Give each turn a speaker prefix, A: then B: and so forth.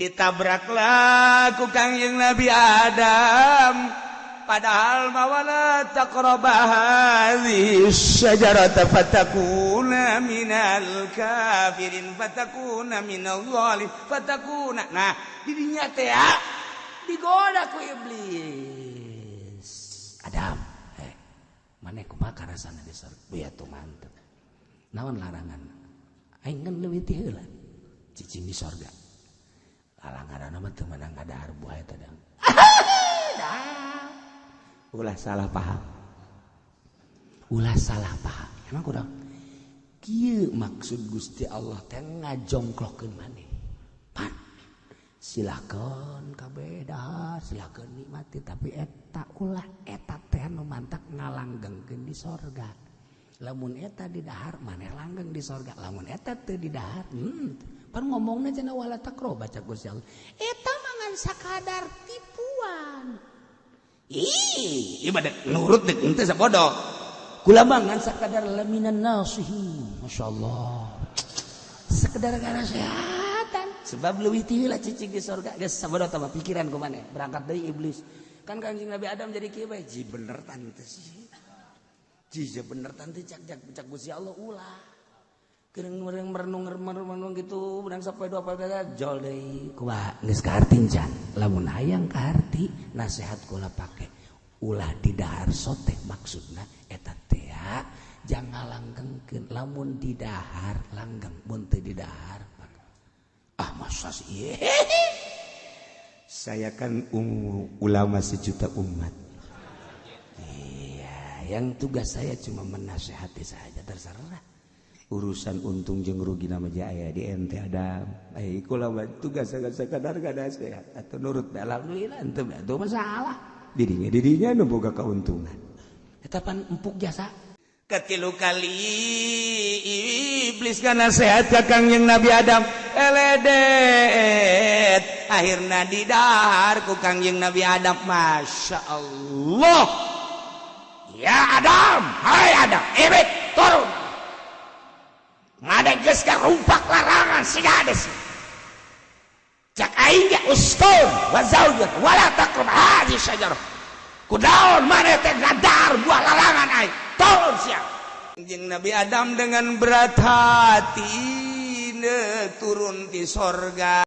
A: Ditabraklah ku Kangjeng Nabi Adam, padahal mah wala taqraba hadhihi syajarata fatakuna minal kafirin, fatakuna minal zalim, fatakuna. Nah, didinya teh digoda ku iblis. Adam, eh, maneh kumaha karasana di surga? Ya tuh mantep. Naon larangan? Aing kan leuwih ti heula cicing di sorga. Larangan mah teu meunang ngadahar buah eta dang. Ulah salah paham, ulah salah paham. Emang kurang kieu maksud Gusti Allah teh ngajongklokkeun maneh. Pan silakan kabeh dahar, silakan nikmati, tapi eta ulah, eta teh nu mantak ngalanggengkeun di sorga. Lamun eta di dahar, maneh langgeng di sorga. Lamun eta teu di dahar, pan ngomongna cenah wala taqraba baca Gusti Allah, eta mangan sakadar tipuan. Ih, ibadah nurut dek ente sabodo. Kula mah ngan sakadar laminan nasihin. Masya Allah. Sekedar nasehatan. Sebab leuwih ti heula cicing di sorga geus sabodo tambah pikiran ku maneh. Berangkat dari iblis. Kan Kanjeng Nabi Adam jadi kieu bae. Ji bener tante sih. Ji bener tante cak cak cak Gusti Allah ulah. Keureung merenung merenung merenung gitu benang sampai dua pada jol deui. Kumaha geus kaharti can? Lamun hayang kaharti, nasihat kula pake. Ulah didahar sote, maksudna eta teh jangan langgengkeun. Lamun didahar langgeng, mun teu didahar, ah masa sih? Saya kan ulama sejuta umat. Iya, yang tugas saya cuma menasehati saja, terserah urusan untung jeung rugi nama aya di ente ada. Eh, kula tugas sekadar gak nasihat atau nurut, alhamdulillah, ente itu masalah dirinya dirinya nu boga keuntungan. Eta pan empuk jasa. Katilu kali iblis kan nasihat ka Kangjeng Nabi Adam, eledet, akhirna didahar ku Kangjeng Nabi Adam. Masya Allah. Ya Adam, hai Adam, ibit, turun. Ngadeg geus rumpak larangan siga hades. Cak aing ge uskun wa zaujat wala taqrab hadhihi syajarah. Kudaon maneh teh ngadar buah larangan aing? Turun sia. Jeung Nabi Adam dengan berat hati turun di sorga.